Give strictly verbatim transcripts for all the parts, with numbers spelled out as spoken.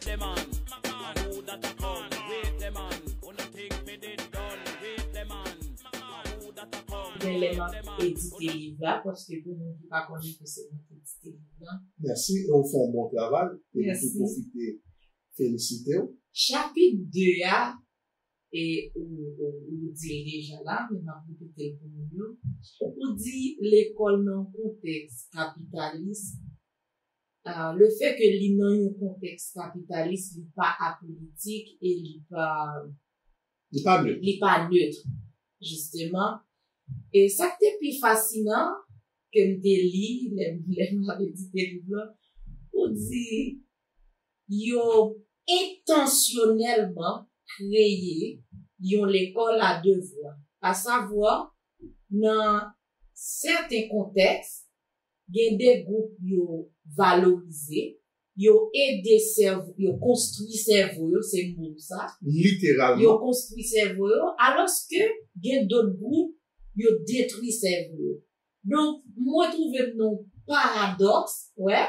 Wait the man. A who dat a come? Wait the man. Unu think mi did done? Wait the man. A who dat a come? Men lè m ap edite liv la, paske pou moun ki pa konnen ke se mwen ki edite liv la. Mèsi, e ou fè yon bon travay, e m tou pwofite felisite w. Chapit de a, e ou, ou, ou di l deja la, men m ap repete l pou moun yo. Ou di lekòl nan kontèks kapitalis, ah, le fè ke li nan yon kontèks kapitalis, li pa apolitik e li pa, li pa nèt. Li pa nèt, jisteman. E sa k te pi fasinan ke m te li, lè, lè m ap edite liv la, ou di yo entansyonèlman kreye yon lekòl a de vwa. Asavwa, nan sèten kontèks, gen de gwoup yo valorize, yo ede sèvo, yo konstwi sèvo yo, se mo sa. Literalman. Yo konstwi sèvo yo, alòske gen dòt gwoup, yo detwi sèvo yo. Donk, mwen twouve m nan yon paradòks, wè,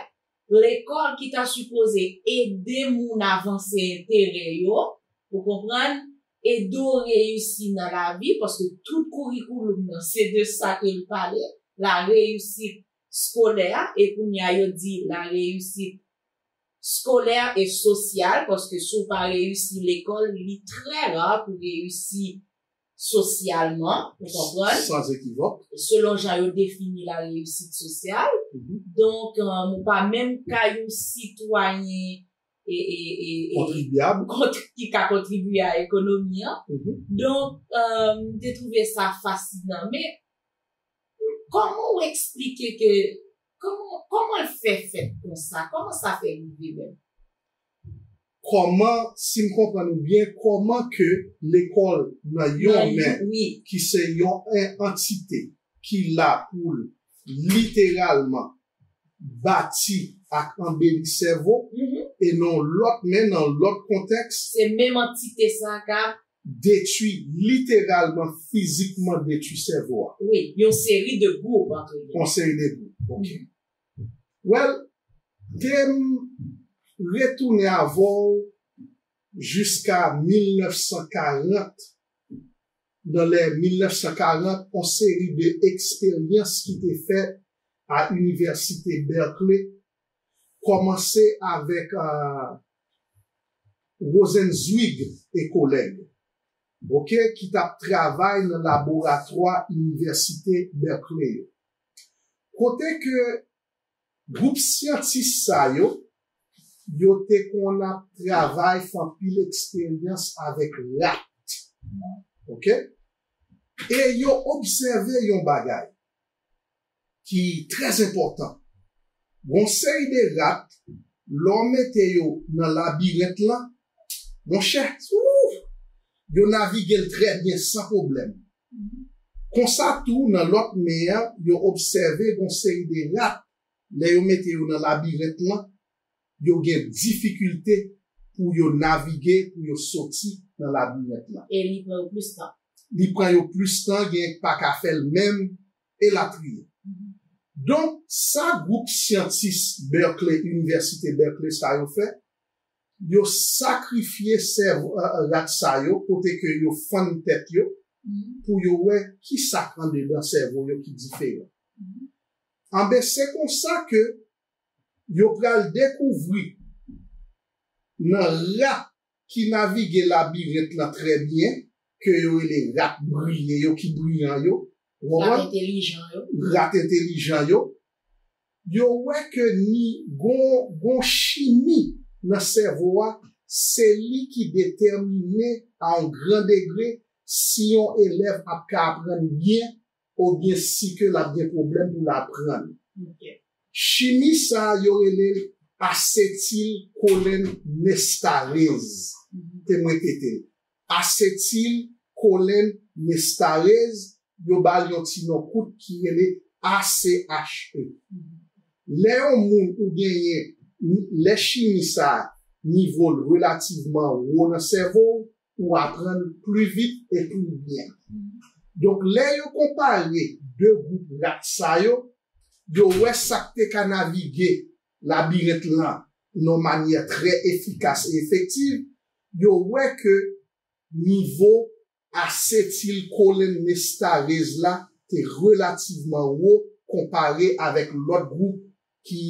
lekòl ki ta sipoze ede moun avanse enterè yo, ou konprann, ede w reyisi nan lavi, paske tout kourikouloum nan, se de sa ke l pale, la réussite scolaire, e kounye a yo di la réussite scolaire et sociale, paske si w pa reyisi lekòl, li trè ra pou reyisi sosyalman, ou konprann? Sans équivoque. Selon jan yo defini la réussite sociale. Mhm. Donk, euh, ou pa menm ka yon sitwayen e, e, e, e, kontribyab. Kontri-, ki ka kontribye a ekonomi an. Mhm. Donk, euh, m te twouve sa fasinan. Men, kòman w eksplike ke, kòman, kòman l fè fèt konsa? Kòman sa fè rive menm? Kòman, si m konprann ou byen, kòman ke lekòl nan yon men, wi, ki se yon en-, antite ki la pou l literalman bati ak anbeli sèvo, mhm, e nan lòt men, nan lòt kontèks, se menm antite sa a k ap detwi literalman, fizikman detwi sèvo a. Wi, yon seri de gwoup, antre gilmè. Yon seri de gwoup, ok. Mhm. Well, ke m retounen avè w jiska mil nèf san karant, nan lè mil nèf san karant, yon seri de eksperyans ki te fèt a Inivèsite Berkeley, kòmanse avèk, euh, Rosenzweig e kolèg, ok, ki t ap travay nan laboratwa Inivèsite Berkeley yo. Kote ke gwoup syantis sa yo, yo te konn ap travay, fè anpil eksperyans avèk rat. Ok? E yo obsève yon bagay ki trè enpòtan. Gon seri de rat, lè w mete yo nan labirent lan, monchè, ouf, yo navige l trè byen, san pwoblèm. Konsa tou, nan lòt men an, yo obsève gon seri de rat, lè yo mete yo nan labirent lan, yo gen difikilte pou yo navige, pou yo soti nan labirent lan. E li pran yo plis tan. Li pran yo plis tan, gen pa ka fè l menm, elatriye. Mhm. Donk, sa gwoup syantis Berkeley, Inivèsite Berkeley sa yo fè, yo sakrifye sèvo, euh, rat sa yo, kote ke yo fann tèt yo, mhm, pou yo wè ki sa k andedan sèvo yo ki diferan. Mhm. Anben, se konsa ke yo pral dekouvri nan rat ki navige labirent lan trè byen, ke yo rele rat briye yo, ki briyan yo, ou konprann? Rat entelijan yo. Rat entelijan yo, yo wè ke ni gon, gon chimi nan sèvo a, se li ki detèmine a yon gran degre si yon elèv ap ka aprann byen oubyen si ke l ap gen pwoblèm pou l aprann. Ok. Chimi sa a, yo rele l asetil kolen nestarez. Mhm. Ke m repete l. Asetil kolen nestarez, yo ba l yon ti non kout ki rele A C H E. Mhm. Lè yon moun ou genyen, lè chimi sa a, nivo l relativman wo nan sèvo w, ou aprann pli vit e pli byen. Donk, lè yo konpare de gwoup rat sa yo, yo wè sa k te ka navige labirent lan nan yon manyè trè efikas e efektiv, yo wè ke nivo asetilkolennestarez la te relativman wo konpare avèk lòt gwoup ki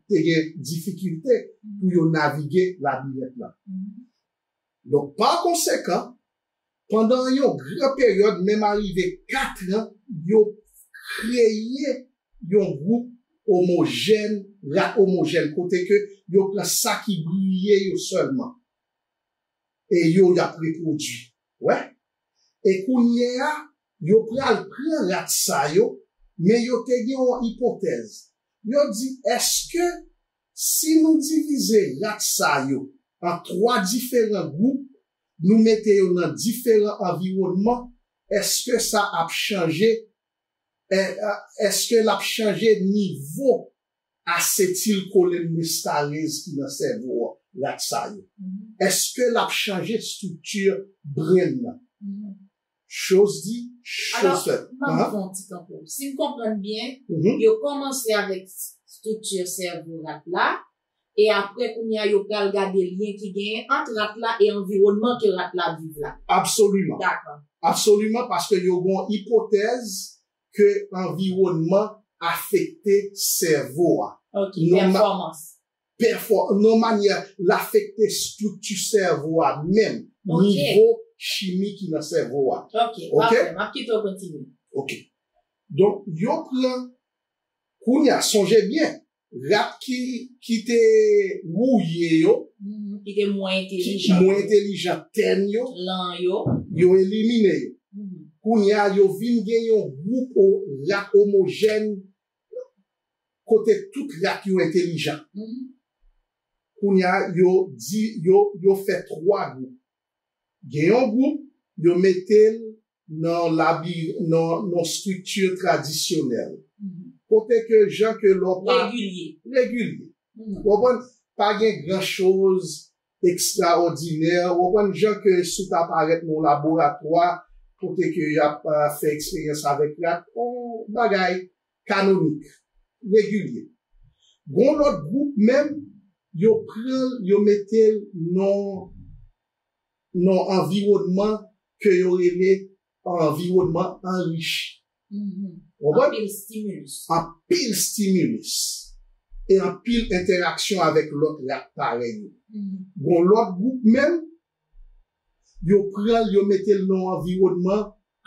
te gen difikilte pou yo navige labirent lan. Donk, pa konsekan, pandan yon gran peryòd, menm arive kat an, yo kreye yon gwoup omojèn, rat omojèn, kote ke yo pran sa ki briye yo sèlman. E yo, y ap repwodui. Wè? E kounye a, yo pral pran rat sa yo, men yo te gen yon ipotèz. Yo di, èske si nou divize rat sa yo an twa diferan gwoup, nou mete yo nan diferan anviwònman, èske sa ap chanje, è, è, èske l ap chanje nivo asetilkolennestarez ki nan sèvo rat sa yo? Èske l ap chanje estrikti brenn nan? Choz di, choz fèt. Alò, m ap fè yon ti kanpe w. Si m konprann byen, yo kòmanse avèk estrikti sèvo rat la, e apre, kounye a, yo pral gade lyen ki genyen ant rat la e anviwònman ke rat la ap viv la. Absoliman. Dakò. Absoliman, paske yo gen yon ipotèz ke anviwònman afekte sèvo a. Ok, pèfòmans. Pèfò-, nan manyè l afekte estrikti sèvo a menm, nivo chimi ki nan sèvo a. Ok, pafè, m ap kite w kontinye. Ok. Donk, yo pran, kounye a, sonje byen, rat ki, ki te wouye yo, ki te mwen entelijan, mwen entelijan, tèn yo, lan yo, yo elimine yo. Kounye a, yo vin gen yon gwoup o-, rat omojèn kote tout rat yo entelijan. Kounye a, yo di, yo, yo fè twa gwoup. Gen yon gwoup, yo mete l nan labi-, nan, nan estrikti tradisyonèl. Kote ke jan ke lè w pa regilye. Regilye. Ou konprann? Pa gen gran choz ekstraòdinè. Ou konprann? Jan ke si w ta parèt nan yon laboratwa, kote ke y ap, ah, fè eksperyans avèk rat, yon bagay kanonik, regilye. Gon lòt gwoup menm, yo pran l, yo mete l nan, nan anviwònman ke yo rele anviwònman anrichi. Ou konprann? Anpil stimulus. Anpil stimulus. E anpil entèraksyon avèk lòt rat parèy yo. Gon lòt gwoup menm, yo pran l, yo mete l nan yon anviwònman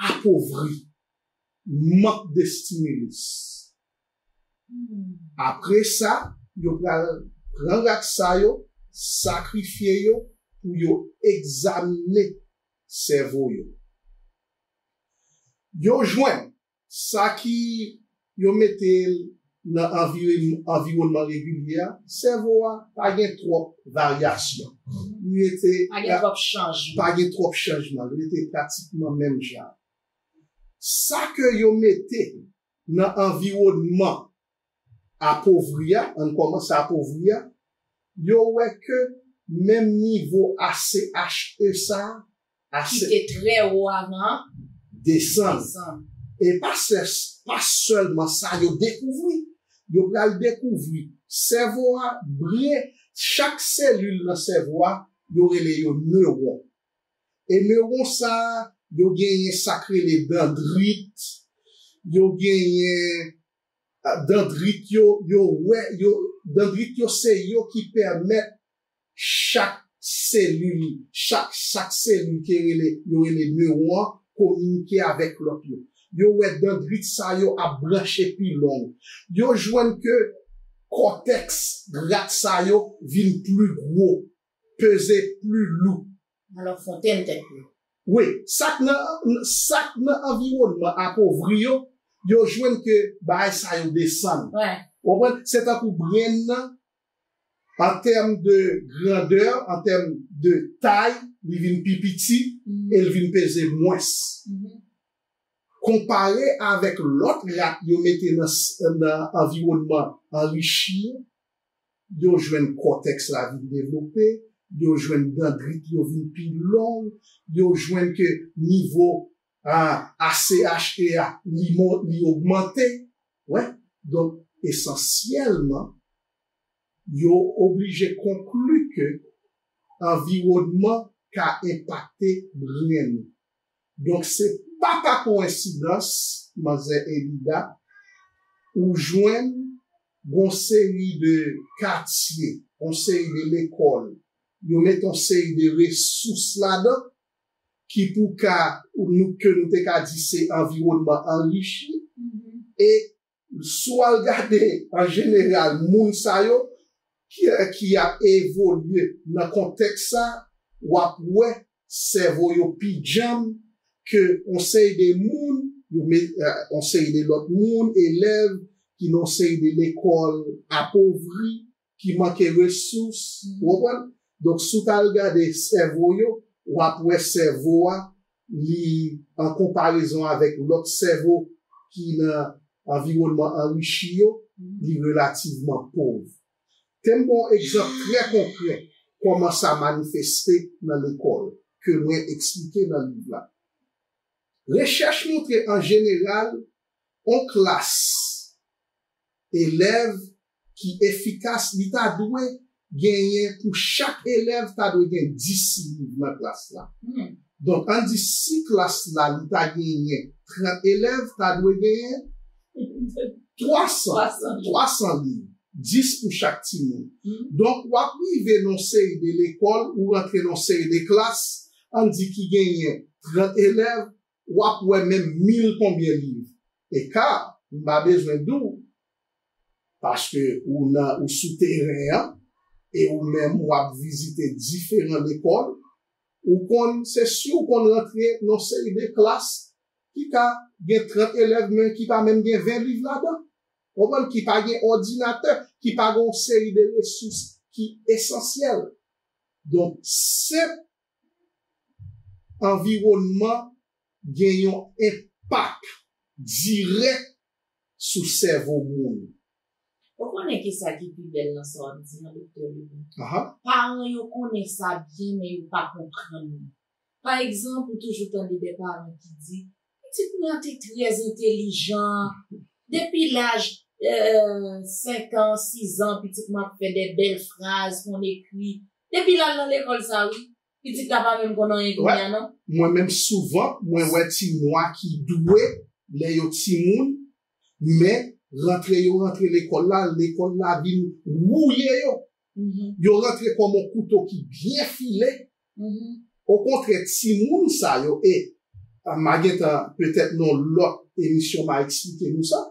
apovri. Mank de stimulus. Apre sa, yo pral pran rat sa yo, sakrifye yo pou yo egzamine sèvo yo. Yo jwenn sa ki yo mete l nan anviwòn-, anviwònman regilye a, sèvo a pa gen twòp varyasyon. Li rete pa gen twòp chanjman. Pa gen twòp chanjman. Li rete pratikman menm jan. Sa ke yo mete nan anviwònman apovri a, ann kòmanse apovri a, yo wè ke menm nivo A C H E sa a, ki te trè wo avan an, desann. Desann. E pa sè-, pa sèlman sa yo dekouvri. Yo pral dekouvri sèvo a byen, chak selil nan sèvo a, yo rele yo newon. E newon sa a, yo genyen sa k rele dandrit, yo genyen, ah, dandrit yo, yo wè, yo, dandrit yo se yo ki pèmèt chak selil, chak, chak selil ki rele, yo rele newon an, kominike avèk lòt yo. Yo wè dandrit sa yo ap branche pi long. Yo jwenn ke kòtèks rat sa yo vin pli gwo, peze pli lou. Alò, fontenn tèt yo. Wi, sa k nan, sa k nan anviwònman apovri yo, yo jwenn ke bagay sa yo desann. Ou konprann? Se tankou brenn nan, an tèm de grandè, an tèm de tay, li vin pi piti e l vin peze mwens. Konpare avèk lòt rat yo mete nan s-, nan anviwònman anrichi yo, yo jwenn kòtèks la vin devlope, yo jwenn dandrit yo vin pi long, yo jwenn ke nivo, a, A C H E a, li mon-, li ogmante. Wè, donk, esansyèlman, yo oblije konkli ke anviwònman ka enpakte grenn nou. Donk, se pa pa kowensidans, manzè Elida, ou jwenn gon seri de katye, yon seri de lekòl, yo met yon seri de resous ladan, ki pou ka, nou, ke nou te ka di se anviwònman anrichi, e si w al gade, an jeneral, moun sa yo ki, ki ap evolye nan kontèks sa, w ap wè sèvo yo pi djanm ke yon seri de moun, yo met, yon seri de lòt moun, elèv, ki nan yon seri de lekòl apovri, ki manke resous, ou konprann? Donk, si w ta al gade sèvo yo, w ap wè sèvo a, li, an konparezon avèk lòt sèvo ki nan anviwònman anrichi yo, li relativman pòv. Te m ba w egzanp trè konkrè kòman sa manifeste nan lekòl, ke mwen eksplike nan liv la. Rechèch montre an jeneral, yon klas elèv ki efikas, li ta dwe genyen, pou chak elèv, ta dwe gen dis liv nan klas la. Donk, ann di si klas la, li ta genyen trant elèv, ta dwe genyen twa san, twa san liv, dis pou chak timoun. Donk, w ap rive nan yon seri de lekòl, ou rantre nan yon seri de klas, ann di ki genyen trant elèv, w ap wè menm mil konbyen liv. E ka, m pa bezwen di w, paske ou nan, ou sou teren an, e ou menm w ap vizite diferan lekòl, ou konn, se si w konn rantre nan seri de klas ki ka gen trant elèv, men ki pa menm gen ven liv ladan. Konprann? Ki pa gen òdinatè, ki pa gen yon seri de resous ki esansyèl. Donk, senp anviwònman gen yon enpak dirèk sou sèvo moun. Ou konnen ki sa ki pi bèl nan sa w ap di an, Doktè Lebon? Aha. Paran yo konnen sa byen, men yo pa konprann li. Pa egzanp, ou toujou tande de paran ki di, "Pitit mwen an te trè entèlijan. Depi laj, eh, senk an, sis an, pitit mwen ap fè de bèl fraz, konn ekri. Depi l al nan lekòl sa, wi." Pitit la pa menm konn anyen kounye a, non. Mwen menm, souvan, mwen wè ti mwa ki dwe lè yo timoun, men rantre yo rantre lekòl la, lekòl la vin wouye yo. Yo rantre kòm yon kouto ki byen file. Okontrè, timoun sa yo, e, a, m a gentan, petèt nan lòt emisyon, m a eksplike nou sa.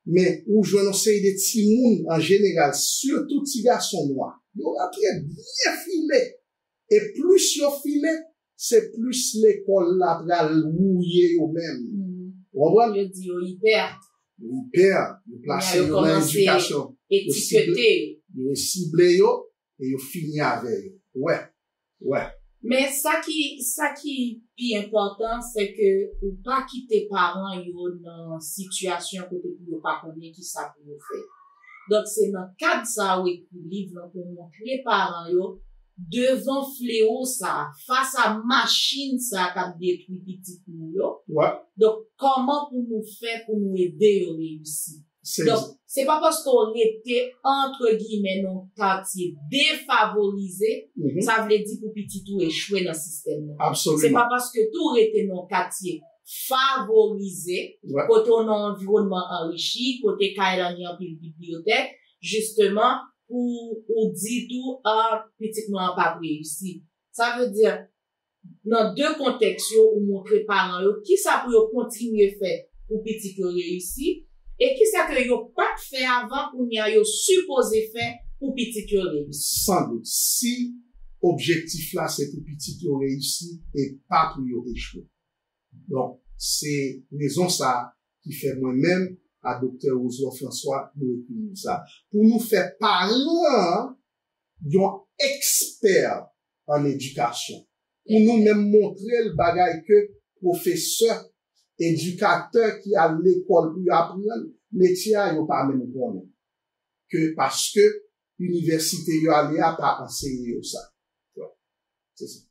Men ou jwenn yon seri de timoun an jeneral, sitou ti gason nwa, yo rantre byen file. E plis yo file, se plis lekòl la pral wouye yo menm. Ou konprann? Yo di yo ipè. Yo ipè, yo plase yo nan edikasyon. Yo sible, yo sible yo, e yo fini avè yo. Wè, wè. Men sa ki, sa ki pi enpòtan, se ke ou pa kite paran yo nan sitiyasyon kote pou yo pa konnen ki sa pou yo fè. Donk, se nan kad sa a ou ekri liv lan pou montre paran yo, devan flewo sa a, fas a machin sa a k ap detwi pitit nou yo. Donk, kòman pou nou fè pou nou ede yo reyisi? Donk, se pa paske w rete, antre giymen, nan yon katye defavorize, sa vle di pou pitit ou echwe nan sistèm nan. Se pa paske tou w rete nan yon katye favorize, kote w nan yon anviwònman anrichi, kote kay la gen anpil bibliyotèk, jisteman, pou ou di tou, a, pitit mwen an p ap reyisi. Sa vle di, nan de kontèks yo, ou montre paran yo kisa pou yo kontinye fè pou pitit yo reyisi, e kisa ke yo pa t fè avan, kounye a yo sipoze fè pou pitit yo reyisi. San dout, si objektif la se pou pitit yo reyisi e pa pou yo echwe. Donk, se rezon sa a ki fè mwen menm a Doktè Roselot François, nou ekri liv sa a. Pou nou fè paran an yon ekspè an edikasyon. Pou nou menm montre l bagay ke pwofesè, edikatè ki al lekòl pou yo aprann metye a, yo pa menm konnen. Ke paske inivèsite yo ale a pa anseye yo sa. Se sa.